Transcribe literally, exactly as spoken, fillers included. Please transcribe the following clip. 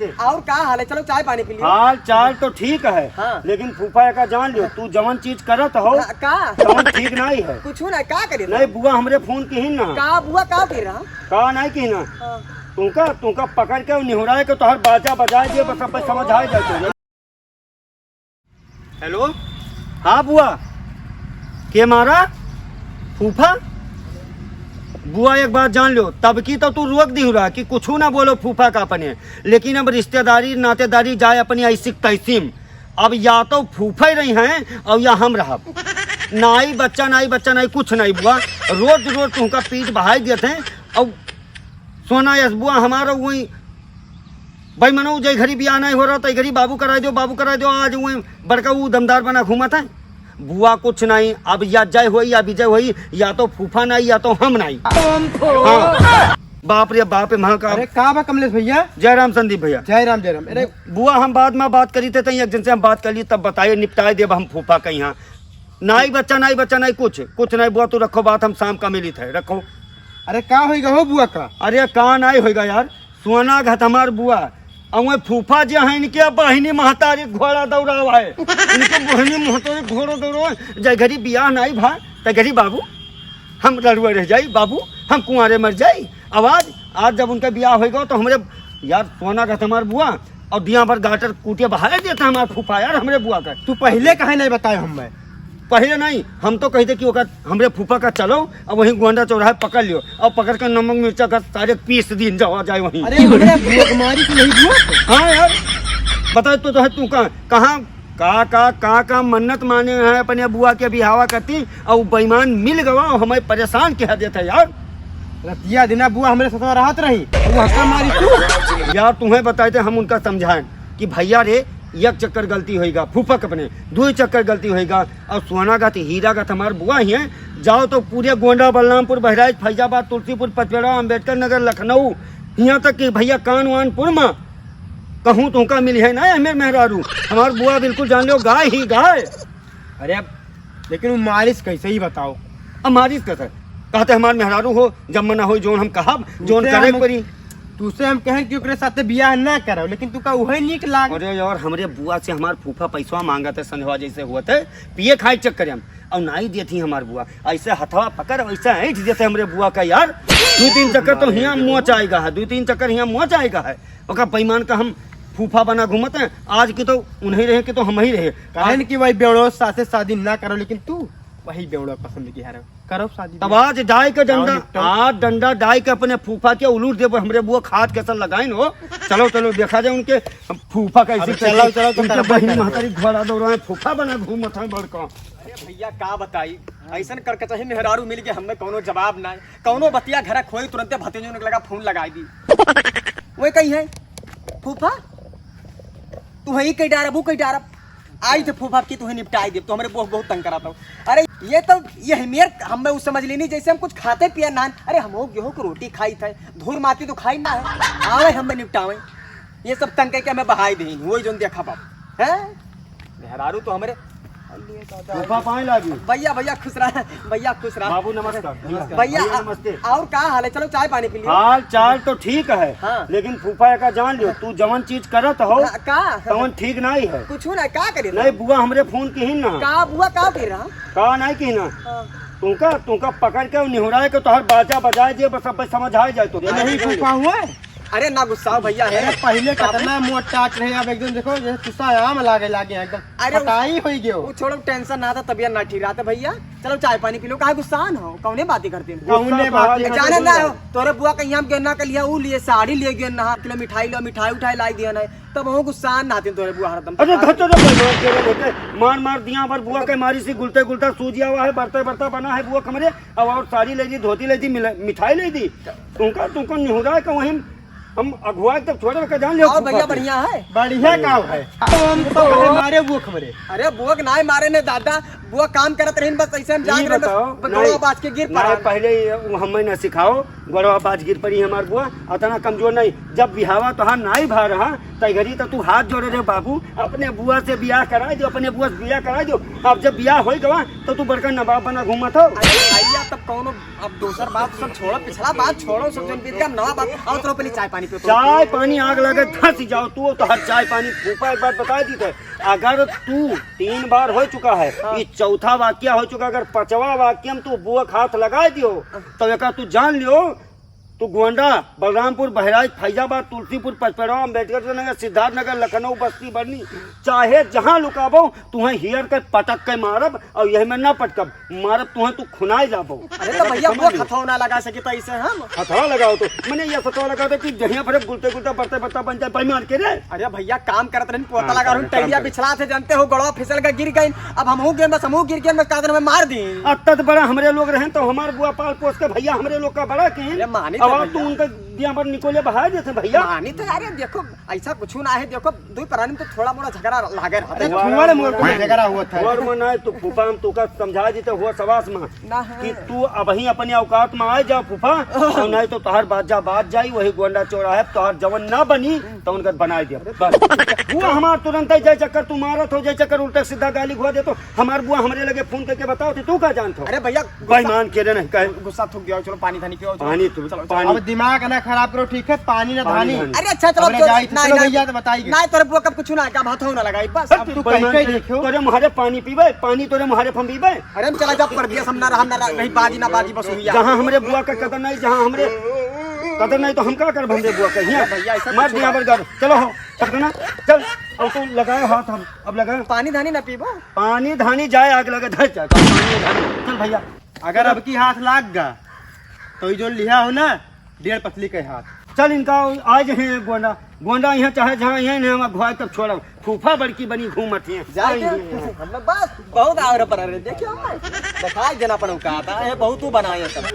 और का हाल है? चलो चाय पानी पी लियो। हाल चाल तो ठीक है, हाँ। लेकिन फूफा एका जान लियो, तू जवन चीज करत हो, हाँ, का? तवन ठीक नहीं है। कुछ ना, का करे? नहीं, बुआ हमरे फोन किहिन ना। का बुआ, का कह रहा? का नहीं किहिन ना। हाँ। तुमका, तुमका पकड़ के निहुराए के तोहर बाजा बजाए दिए, बस अब समझ आ जाए तुझे। हेलो, हाँ बुआ, के मारा? फूफा? बुआ, एक बात जान लो, तब की तो तू रोक दिहु रहा कि कुछ ना बोलो फूफा का अपने, लेकिन अब रिश्तेदारी नातेदारी जाए अपनी ऐसी तैसीम। अब या तो फूफा ही रही हैं और या हम रहब। नाई बच्चा, नाई बच्चा, नाई कुछ नाई बुआ, रोज रोज तुमका पीठ बहाई देते हैं। और सोना यस बुआ हमारा वही भाई मनो, जय घरी बियाह नहीं हो रहा, तय घरी बाबू कराए दो, बाबू कराए दो। आज वही बड़का वो दमदार बना घूमत है। बुआ कुछ नहीं, अब या जय होई या विजय होई, या तो फूफा नहीं या तो हम नहीं। हाँ। बाप रे बाप, महाकाल। अरे का बा कमलेश भैया? जय राम संदीप भैया। जय राम, जय राम। अरे बुआ, हम बाद में बात करी थे, तई एक जन से हम बात कर ली, तब बताए, निपटाए देब हम फूफा का यहाँ। नाई बच्चा, नाई बच्चा, नाई कुछ, कुछ नाई बुआ, तू रखो बात, हम शाम का मिलित है, रखो। अरे का होइगा हो बुआ का? अरे का नाई होइगा यार, सोना घात हमार बुआ, अउए फूफा जे हैं इनके बहिनी महतारी घोड़ा दौड़ावा है, इनके बहिनी महतारी घोड़ा दौड़ावा है। जय घरी बियाह नाई भा, तय घरी बाबू हम रड़ुआ रह जाई, बाबू हम कुंवारे मर जाई। अब आज, आज जब उनका बियाह होइगा तो हमरे यार सोना घात हमार बुआ और दिया भर गाटर कूटिया बहाए देता हमार फूफा यार हमरे बुआ का। तू पहिले काहे नहीं बताए हमें? पहिले नहीं, हम तो कहते कि ओकर हमरे फूफा का चलो, अब वहीं गोंडा चौराहे पकड़ लियो, और पकड़ के नमक मिर्चा का सारे पीस दिन जावा जाए वहीं। अरे, हमरे बुआ के मारी तो नहीं बुआ। हाँ यार, बताए तो, तो है तू कहाँ, कहाँ, का, का, का, का मन्नत माने हैं अपने बुआ के बिहावा करती, और बेईमान मिल गवा, और हमें परेशान कह देता यार। रतिया दिना बुआ हमरे साथ रहत रही, वो हक्का मारी तू। यार, तुम्हें बताए थे, हम उनका समझाएं कि भैया रे, एक चक्कर गलती होइगा फूफक अपने, दुई चक्कर गलती होइगा, और सोना गत हीरा गत हमार बुआ ही है। जाओ तो पूरे गोंडा, बलरामपुर, बहराइच, फैजाबाद, तुलसीपुर, पचपेड़ा, अम्बेडकर नगर, लखनऊ, यहाँ तक कि भैया कान वानपुर में कहूँ तुमका मिली है ना हमें मेहरारू। हमार बुआ बिल्कुल जान लो, गाय ही गाय। अरे अब लेकिन वो मारिस कैसे ही बताओ? अब मारिस कैसे? कहते हमार मेहरारू हो, जब मना हो, जोन हम कहब, जोन तुसे करे हम, परी। तुसे हम कहें कि ओकरे साथे बियाह ना करो, लेकिन तू का उहे नीक लाग। अरे यार, हमरे बुआ से हमार फूफा पैसवा मांगत है, संझवा जैसे हुआ थे, पिए खाए के चक्कर में, और नाई देती हमार बुआ, ऐसे हथवा पकड़, वैसे ऐंठ देते हमरे बुआ का यार। दो तीन चक्कर तो हियाँ मोच आएगा है, दो तीन चक्कर हियाँ मोच आएगा है। ओका बेईमान का हम फूफा बना घूमत हैं, आज के तो उन्हीं रहे, के तो हम ही रहे। कहन कि वही बेवड़ो साथे शादी ना करो, लेकिन तू वही बेवड़ो पसंद की है, करो शादी। तब आज डाई के डंडा, निपटाओ। आज डंडा डाई के अपने फूफा के उलूर देबो, हमरे बुआ खाद के सर लगाइन हो। चलो, चलो, देखा जाए उनके फूफा कैसे, अरे चलो, कैसे चलो, तो उनके करबे बहिनी करबे। महतारी घोड़ा दौड़ा है, फूफा बना घूमत है बड़का। अरे भैया, का बताई, ऐसन करकचही मेहरारू मिल गए, हमें कौनो जवाब ना है। कौनो बतिया घरक होई, तुरंते भतीजो ने लगा फोन लगाई दी। वही कही है, "फूफा, तू ही कही डारब, ऊ कही डारब।" आई थे फूफा की तुहे निपटाई देब, तो हमरे बहुत, बहुत तंग कराता हो। अरे ये तो, ये हमें, हमें उ समझ लेनी जैसे हम कुछ खाते पिए ना। अरे हम हो गेहूं की रोटी खाई थे, धूर माटी तो खाई ना है। आवे हमें निपटावे, ये सब तंग करके हमें बहाई देंगे, वही जोन देखा बाप। हैं? मेहरारू तो हमरे फूफा पाए लागी। भैया, भैया खुश रहा, भैया खुश रहा। बाबू नमस्कार। भैया, भैया, नमस्ते। और का हाल है? चलो चाय पानी पी लियो। हाल चाल तो ठीक है, हाँ। लेकिन फूफा एका जान लियो, तू जवन चीज करत हो, हाँ, का? तवन ठीक नहीं है। कुछ ना, का करे? नहीं, बुआ हमरे फोन किहिन ना। का बुआ का कह रहा? का नहीं किहिन ना। हाँ। तुमका, तुमका पकड़ के निहुराए के तोहर बाजा बजाए दिए, बस अब समझ आ जाए तो। ये नहीं फूफा हुआ? अरे ना गुस्साओ भैया, है अरे पहले बाबू। कितना मोट टाट रहे, अब एकदम देखो जैसे तुसा आम लागे लागे हैं, एकदम अरे खटाई होई गयो। वो छोड़ो, टेंशन ना था, तबियत ना ठीक रहा था भैया। चलो चाय पानी पी लो, काहे गुस्सान हो, कौने बातें करते हैं? कौने गुस्सा बातें बात करते जाने हैं? ना हो, तोरे बुआ कहीं हम गेना के लिए, ऊ लिए साड़ी लिए गेन ना, किलो मिठाई लो, मिठाई उठाई लाई दिया ना, तब वो गुस्सान ना आते तोरे बुआ हरदम। अरे घर तो रे भाई, तेरे बेटे मार मार दिया पर बुआ के मारी सी गुलते गुलता सूजिया हुआ है, बढ़ते बढ़ता बना है बुआ कमरे। अब और साड़ी ले दी, धोती ले दी, मिला-, मिठाई ले दी। तुमका, तुमका निहुरा के वहीं हम अगुआ के तब छोड़े के जान लियो और फूफा भैया के। बढ़िया है? बढ़िया का है? हम तो कहे मारे बुआ कमरे। अरे बुआ के नाय मारे ने दादा, वो काम करत रहिन, बस ऐसे हम जाग रहे, बस बताओ, गोड़वा बाज के गिर पड़ा। पहले ही वो हमें ना सिखाओ, गोड़वा बाज गिर पड़ी हमार बुआ, अतना कमजोर नहीं। जब बिहावा तोहार नाई भा रहा, तई घरी तो तू हाथ जोड़े रहे, "बाबू, अपने बुआ से बियाह करा दो, अपने बुआ से बियाह करा दो।" अब जब बियाह होई गवा, तो तू बड़का नवाब बना घूमत हो। अरे भैया, तब कौनो, अब दूसर बात सब छोड़ो, पिछला बात छोड़ो, सब जन बीत गया, नवा बात। आओ तो पहले चाय पानी पियो तो। चाय पानी आग लगे धस जाओ तू, तो हर चाय पानी फूफा। एक बात बता दी थे, अगर तू तीन बार हो चुका है, हाँ। ये चौथा वाक्य हो चुका, अगर पांचवा वाक्य में तू बुआ के हाथ लगा दियो, हाँ। तो एका तू जान लियो, तू गोंडा, बलरामपुर, बहराइच, फैजाबाद, तुलसीपुर, पचपेड़वा, अम्बेडकर नगर, सिद्धार्थ नगर, लखनऊ, बस्ती, बरनी, चाहे जहाँ लुकाबो, तुहें हियर के पटक के मारब और यही में ना पटकब, मारब तुहें, तू खुनाई जाबो। अरे तो भैया, वो खतौ ना लगा सकी तो ऐसे हम। हथवा लगाओ तो, मने ये सतवा लगा दे कि जहिया भरे गुलते गुलते बरते बरता बन जाए, बेईमान के रे। अरे भैया, काम करत रहन, पोता हाँ, लगा रहन, काम टैया करत। बिछला थे, जानते हो, गड़वा फिसल के गिर गइन। अब हमहू गिर, बस हमहू गिर गइन, बस कादन में मार दी। अत्ता तो बड़ा हमरे लोग रहन, तो हमार बुआ पाल पोस के भैया हमरे लोग का बड़ा की। अरे मानी तो अब आप तो भैया। उनका दिया पर निकोले बहाय देते भैया। मानी तो यार, देखो, ऐसा कुछ ना है, देखो, दो प्राणी में तो थोड़ा मोड़ा झगड़ा लागे रहता अरे है। तो तुम्हारे मोर पे झगड़ा हुआ था। और मन आए तो फूफा हम तोका समझा दी तो हुआ सवास में ना है। कि तू अबहीं अपनी औकात में आ जा फूफा, और नहीं तो तोहार बात जा बात जाई, वही गोंडा चौराहे पे तोहार जवन ना बनी, तो उनकर बनाए दे। बस। बुआ हमार तुरंत ही जय चक्कर तू मारत हो, जय चक्कर उल्टा सीधा गाली घुआ दे तो हमार बुआ हमरे लगे फोन करके बताओ तो तू का जानत हो? अरे भैया, गुस्सा बेईमान के रे नहीं कहे। गुस्सा थूक दिया, चलो पानी धानी पियो, चलो। पानी तू, चलो, चलो। पानी। अब दिमाग ना खराब करो, ठीक है? पानी ना पानी धानी। धानी। अरे अच्छा, चलो, अब रे ना, जाई, ना, चलो ना, भैया, तो बताइए। ना, तोरे बुआ कब कुछ ना, कब हाथों ना लगाई, बस। अब तू बेईमान कहीं के, कहीं देखो। तोरे मुहारे पानी पीबे, पानी तोरे मुहारे हम पीबे। अरे हम चला जाओ परदेस, हम ना रहम, ना रह-, कहीं बाजी ना बाजी, बस हुई। जहाँ हमरे बुआ का कदर नहीं, जहाँ हमरे कदर नहीं तो हम का करब हमरे बुआ का? हियाँ अरे भैया, ऐसा मत कुछ दिया ना। बरगर। चलो हो, पटकना, चल। अब तू लगाए हाथ हम, अब लगाए। पानी धानी ना पीबो? पानी धानी जाए, आग लगे, धर जाए, पानी धानी। चल भैया। अगर अब की हाथ लाग गा, तो ई जो लिहा हो ना, डेढ़ पसली के हाथ। चल इनका आज है गोंडा, गोंडा यहाँ चाहे जहाँ यहाँ नहीं, हम घुआ तब छोड़ब। फूफा बड़की बनी घूमत हैं। जाए आई के, हैं। हम लोग बस बहुत आवर पर रहे, देखियो, दिखाई देना पड़ो का आता है, बहुत तू बनाए सब।